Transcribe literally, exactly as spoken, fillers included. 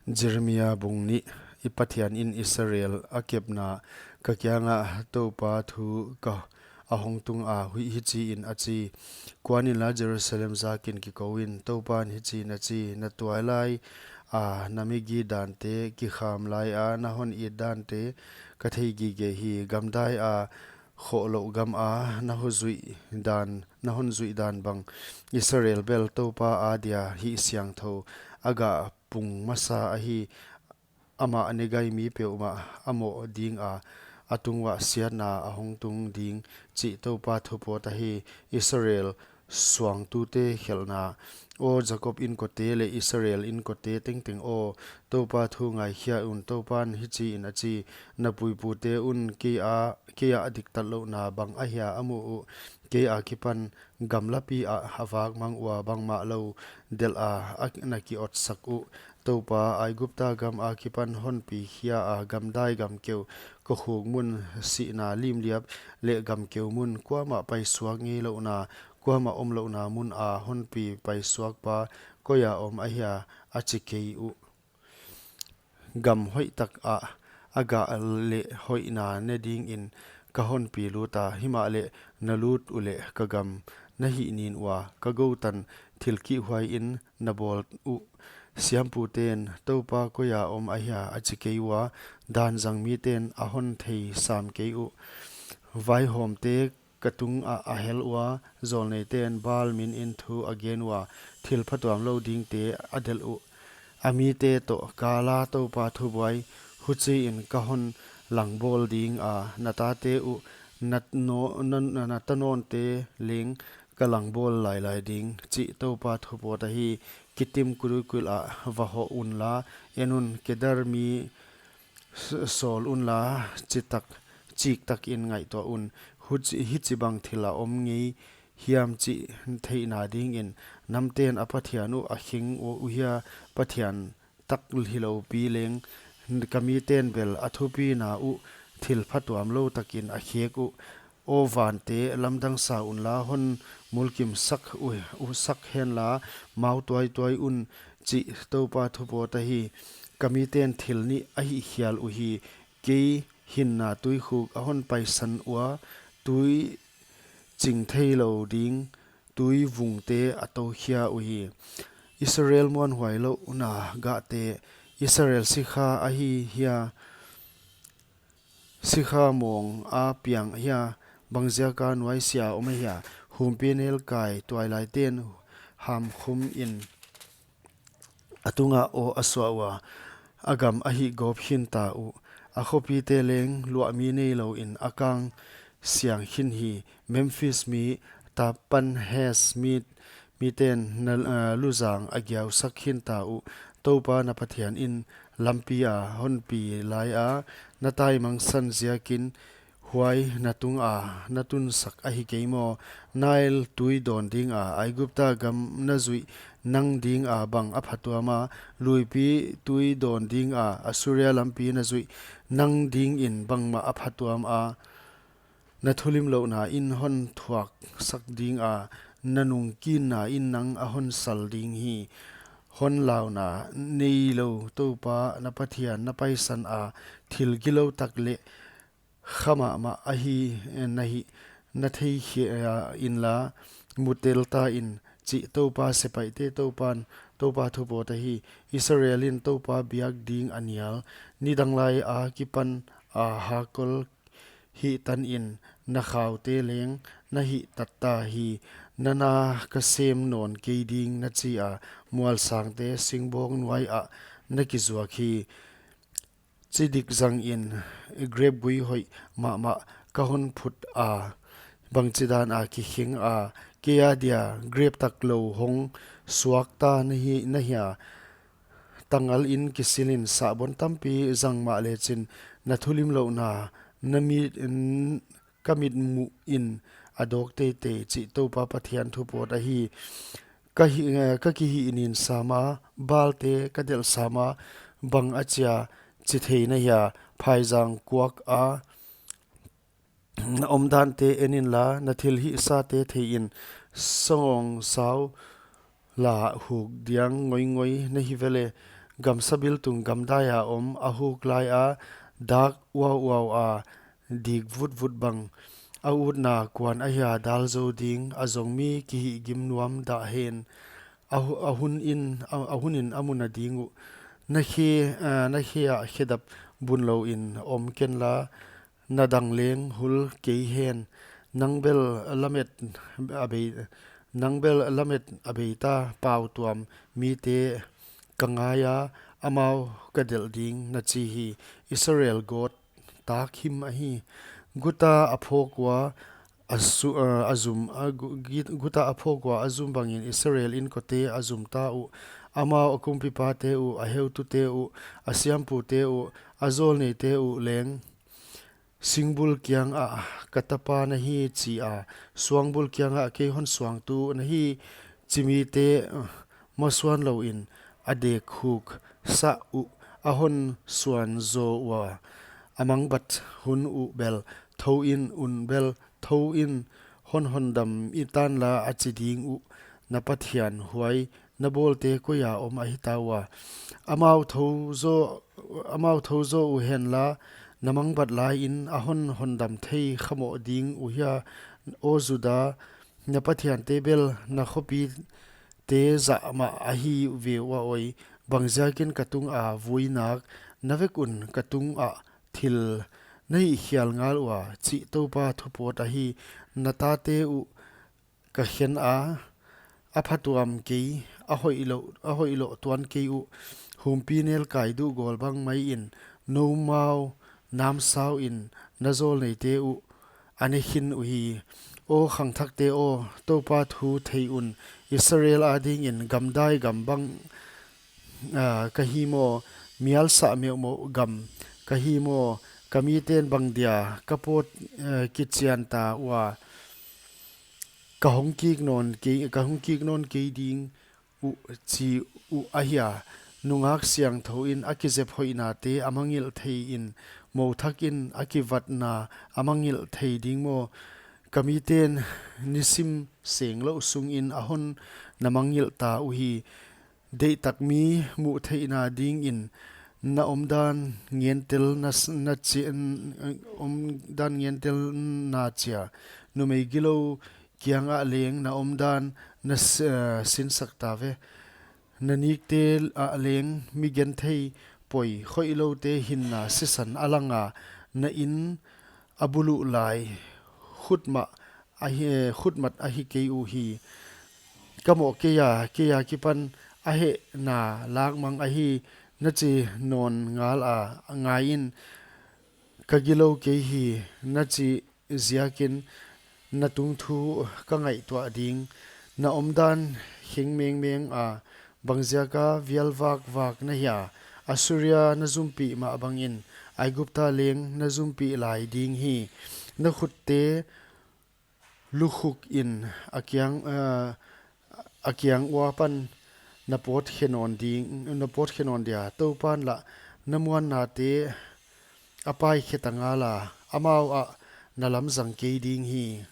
Jeremia bung nih. I Pathian in Israel a kepna ka kianga Toupa thu ka a hong tunga hui hichiin a chi: Kuan inla Jerusalem zakin kikouin, Toupan hichiin a chi: Na tuailai a na migi dante kikham laia na hon it dante ka thei gige hi. Gamdai a khohlouh gama na hon zuih dan, na hon zuih dan bang Israel bel Toupa adia hihsiangthou a gah pung masa ahi. Amah Negai mi peuhmah a moh dinga, a tunguah siatna a hong tung ding, chih Toupa thupawt ahi. Israel suangtute khelhna. Aw Jakob inkote leh Israel inkote tengteng aw, Toupa thu ngaikhia un. Toupan hichiin a chi: Na puipute un kei a, kei a diktatlouhna bang ahia a mu uh? Kei akipan gamlapi ah a vakmang ua, bangmahlou delha a na ki-otsak uh. Toupa, Aigupta gam akipan honpi khia a, gamdai gamkeu, kokhuk mun, sihna limliap leh gamkeu mun, kuamah paisuak ngeilouhna, kuamah omlouhna muna honpi paisuakpa koia om ahia, a chi kei uh. Gam hoihtak ah a gah leh hoihna ne dingin ka honpi luta, himahleh na lut uleh ka gam na hihnin ua, ka goutan thil kihhuaiin na bawl uh. Siamputen, Toupa koia om ahia, a chi kei ua, dan zang miten a hon thei sam kei uh. Vaihawmte ka tungah a hel ua, zawlneiten Baal minin thu a gen ua, thil phatuamlou dingte a delh uh. A mite toh kala Toupa thubuai, huchiin ka hon langbawl dinga, na tate uh, na no-, na, na, na tanawnte leng ka langbawl lailai ding, chih Toupa thupawt ahi. Kittim kulkul ah va hoh unla, en un, Kedar mi s-, sawl unla, chitak, chiktakin ngaihtuah un. Huchi, hichibang thil a om ngei hiam chih theihna dingin, namten a Pathian uh a khing uh, uhia Pathian tak hiloupi leng, ka miten bel a thupina uh thil phatuamlou takin a khek uh. Aw vante, lamdang sa unla, hon mulkimsak uh, uh sak henla, mau tuaituai un, chih Toupa thupawt ahi. Ka miten thil nih a hihkhial uhi. Kei hinna tuikhuk a hon paisan ua, tui ching theilou ding tuivungte a toukhia uhi. Israel muanhuailouhna gahte. Israel sikha ahi hia? Sikha mawng a piang hia? Bangziaka nuaisiah om ahia? Humpinelkai tuailaiten hamkhumin a tungah aw a suah ua, a gam a hihgawp khinta uh. A khopite leng luahmi neilouin a kang siang khin hi. Memphis mi, Tahpanhes mi, miten na, ah, luzang a giausak khinta uh. Toupa na Pathian in lampia honpi laia, na taimangsan ziakin huai na tunga na tunsak ahi kei maw? Nile tui dawn dinga Aigupta gam na zuih nang dinga bang a phatuam a? Luipi tui dawn dinga Assuria lampi na zuih nang dingin bangmah a phatuam a? Na thulimlouhna in hon thuaksak dinga, na nungkinna in nang a hon sal ding hi. Hon launa neilou Toupa na Pathian na paisan a, thil gilou tak leh kha mahmah ahi, eh, na hih, na theikhia inla, mutel ta in, chih Toupa sepaihte Toupan, Toupa thupawt ahi. Israel in Toupa biak ding a nial, nidang lai akipan a hakol hihtanin, na khaute leng na hihtat ta hi. Na na ka sem nawn kei ding na chi a, mualsangte singbawng nuai ah na kizuak hi. Chi dik zangin grep gui hoih mahmah ka hon phut a, bangchidan a kikheng a, kei adia grep taklou hong suak ta na hi, na hia? Tangal in kisilin sahbawn tampi zang mahlechin, na thulimlouhna na mit, n-, ka mitmuhin a dawk teitei, chih Toupa Pathian thupawt ahi. Ka hi, eh, ka kihihnin sama, Baalte ka delh sama, bang achia chi thei na hia? Phaizang kuak a na omdante en inla, na thilhihsate theiin, sangawngsau la huk diang ngoingoi na hi vele. Gamsa biltung gamdai a om, a huk lai a dak uauau a dik vutvut bang. A utna kuan ahia dal zou ding, a zong mi kihihgim nuam dah hen. A hu-, a hun in, a, a hun in a mu na ding uh. Na khe, ah, na khe ah khedap bun lou in om ken la, na dang leng hul kei hen. Nang bel lamet a bei, nang bel lamet a bei ta, pau tuam mite ka ngai a, amau ka delh ding, na chi hi. Israel gawt tak him ahi. Guta a phawk ua a su-, a, a zum, a gu-, git-, guta a phawk ua a zum bangin Israel inkote a zum ta uh. Amau a kumpipate uh, a heutute uh, a siampute uh, a zawlneite uh leng singbul kiangah ka tapa na hi chi a, suangbul kiangah kei hon suangtu na hi chi mite, uh, masuan lou in a dek huk sa uh, a hon suan zaw ua a mangbat hun uh bel, thou in un bel, thou in hon hondam i tan la a chi ding uh. Na Pathian huai na bawlte koi a om ahi ta ua. Amau thou zaw, amau thou zaw uh hen la, na mangbat lai in a hon hondam thei kha moh ding uh hia? Aw Juda, na pathiante bel na khopite zah mah ahi ve ua oi. Bangziakin ka tung a vui nak na vek un ka tung ah thil na hih khial ngal ua, chih Toupa thupawt ahi. Na tate uh ka khen a, a phatuam kei, a hoih lou, a hoih lou tuan kei uh. Humpi nelkai duh gawl bang mai in, noumau namsau in na zawlneite uh a ne khin uhi. Aw khangthakte aw, Toupa thu thei un. Israel adingin gamdai gam bang, ah, ka hi maw? Mialsah meuhmeuh gam ka hi maw? Ka miten bang dia ka pawt, eh, kichian ta ua, ka hong kik nawn kei, ka hong kik nawn kei ding uh chi uh ahia? Nungak siangthou in a kizep hoihnate a mangngilh thei in, mouthak in a kivatna a mangngilh thei ding maw? Ka miten nisim seng lou sungin a hon na mangngilh ta uhi. Deihtak mi muh theihna dingin na omdan ngentel na s-, na chi-, n-, omdan ngentel na chia. Numei gilou kiangah leng na omdan na s-, eh, sinsak ta ve. Na nikte ah leng mi genthei poi, khoihloute hinna sisan a lang a, na inn a buluh lai khutmah ahi, khutmat ahi kei uhi. Ka moh kei a, kei a kipan a hehna lakmang ahi, na chi nawn ngal a, ngai in, ka gilou kei hi, na chi ziakin na tungthu ka ngaihtuah ding. Na omdan kheng mengmeng a, bangziaka vial vakvak na hia? Assuria na zumpih mah bangin Aigupta leng na zumpih lai ding hi. Na khutte lukhuk in a kiang, eh, a kiang ua pan na pawt khe nawn ding, na pawt khe nawn dia. Toupan lah na muannate a pai khe ta ngal a, amau ah na lamzang kei ding hi.